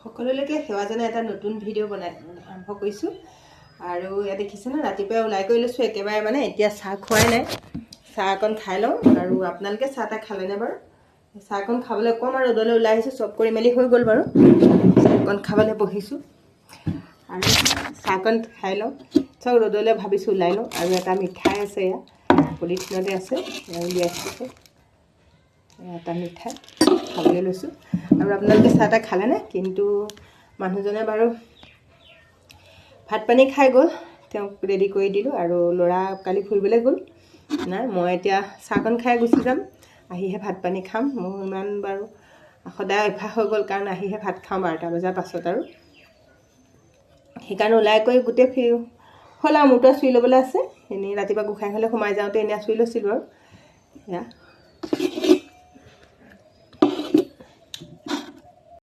সকলোলৈকে সেৱা জনাই এটা নতুন ভিডিঅ' বনাই আৰম্ভ কৰিছোঁ। আৰু ইয়াত দেখিছে ন, ৰাতিপুৱাই ওলাই কৰি লৈছোঁ একেবাৰে, মানে এতিয়া চাহ খোৱাই নাই, চাহ অকণ খাই লওঁ। আৰু আপোনালোকে চাহ তাহ খালেনে বাৰু? চাহকণ খাবলৈ অকণমান ৰ'দলৈ ওলাই আহিছোঁ, চব কৰি মেলি হৈ গ'ল বাৰু, চাহকণ খাবলৈ বহিছোঁ আৰু চাহকণ খাই লওঁ। চব ৰ'দলৈ ভাবিছোঁ ওলাই লওঁ। আৰু এটা মিঠাই আছে, এয়া পলিথিনতে আছে, এয়া উলিয়াইছোঁ, এটা মিঠাই খাবলৈ লৈছোঁ। আৰু আপোনালোকে চাহ তাহ খালেনে? কিন্তু মানুহজনে বাৰু ভাত পানী খাই গ'ল, তেওঁক ৰেডি কৰি দিলোঁ। আৰু ল'ৰা কালি ফুৰিবলৈ গ'ল নাই, মই এতিয়া চাহকণ খাই গুচি যাম, আহিহে ভাত পানী খাম। মোৰ ইমান বাৰু সদায় অভ্যাস হৈ গ'ল, কাৰণ আহিহে ভাত খাওঁ 12টা বজাৰ পাছত। আৰু সেইকাৰণে ওলাই কৰি গোটেই ফ্ৰী হ'ল আৰু মোৰটো চুই ল'বলৈ আছে। এনেই ৰাতিপুৱা গোঁসাই ঘৰলৈ সোমাই যাওঁতে এনেই চুই লৈছিলোঁ। আৰু এয়া